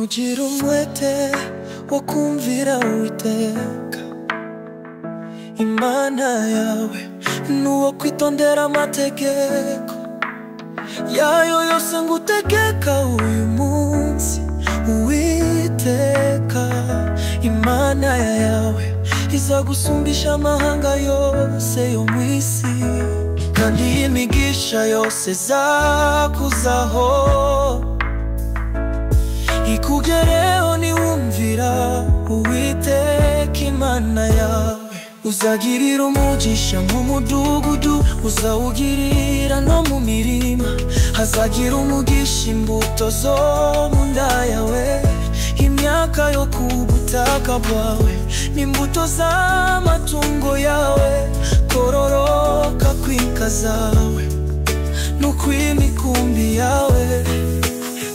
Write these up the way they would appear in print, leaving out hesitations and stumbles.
Nugira umwete wo kumvira Uwiteka Imana yawe, n'uwo kwitondera amategeko yayo yose ngutegeka uyu munsi, Uwiteka Imana yawe izagusumbisha amahanga yose yo mu isi, kandi imigisha yose izakuzaho ikugereho niwumvira Uwiteka Imana yawe. Uzagirira umugisha mu mudugudu, uzawugirira no mu mirima. Hazagira umugisha imbuto zo mu nda yawe, imyaka yo ku butaka bwawe, n'imbuto z'amatungo yawe, kororoka kw'inka zawe n'ukw'imikumbi yawe.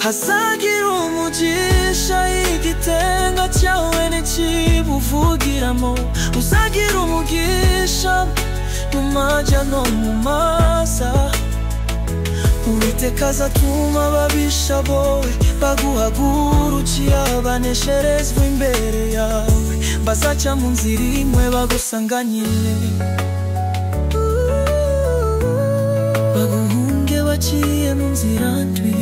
Hazagira umugisha igitenga cyawe n'ikibuvugiramo, uzagira umugisha mu majya no mu maza. Uwiteka azatuma ababisha bowe baguhagurukira, banesherezwe imbere yawe, bazaca mu nzira imwe bagusanganyire, baguhunge baciye mu nzira ndwi.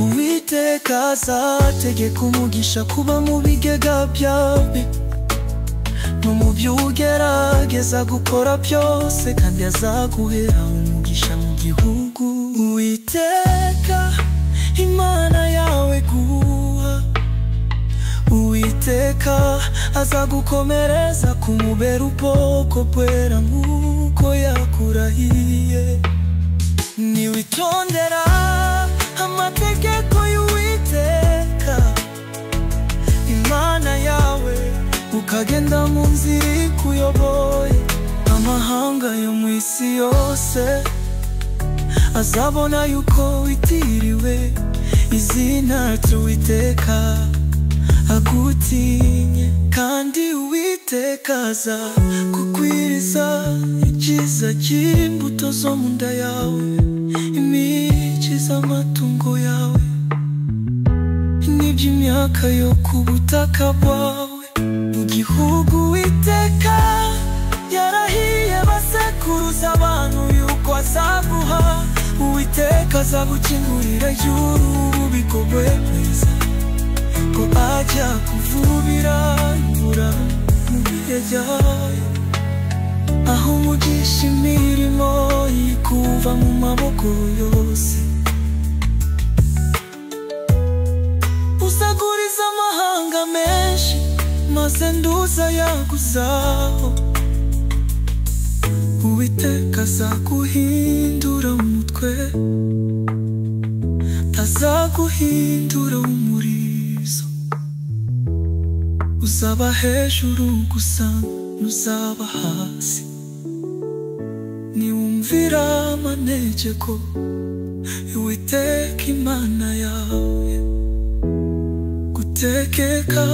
Uwiteka azategeka umugisha kuba mu bigega byawe no mu byo ugerageza gukora byose, kandi azaguhera umugisha mu gihugu Uwiteka Imana yawe guha. Uwiteka azagukomereza kumubera ubwoko bwera nk'uko yakurahiye. Niwitondera amategeko y'Uwiteka Imana yawe, ukagenda mu nzira ikuyoboye, amahanga yo mu isi yose azabona yuko witiriwe izina ry'Uwiteka agutinye, kandi Uwiteka azakukwiriza icyiza cy'imbuto zo mu nda yawe, imici z'amatungo yawe, n'iby'imyaka yo ku butaka bwawe. Mu gihugu Uwiteka yarahiye basekuruza abantu yuko azaguha, Uwiteka azagukingurira ijuru ububiko bwe bwiza, ko ajya kuvubira imvura mu bihe byayo, aho umugisha imirimo ikuva mu maboko yose. Uzaguriza amahanga menshi, maze nduza yaguzaho. Uwiteka azaguhindura umutwe, azaguhindura umurizo. Uzaba hejuru gusa ntuzaba hasi, niwumvira amategeko y'Uwiteka Imana yawe gutegeka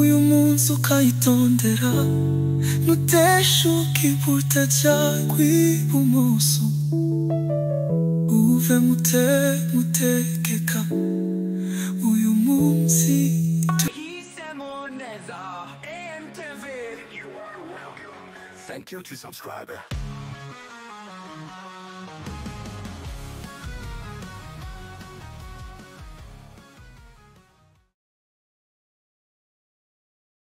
uyu munsi ukayitondera, nuteshuka iburyo cyangwa ibumoso, uve mutegeka uyu munsi. Thank you to subscriber.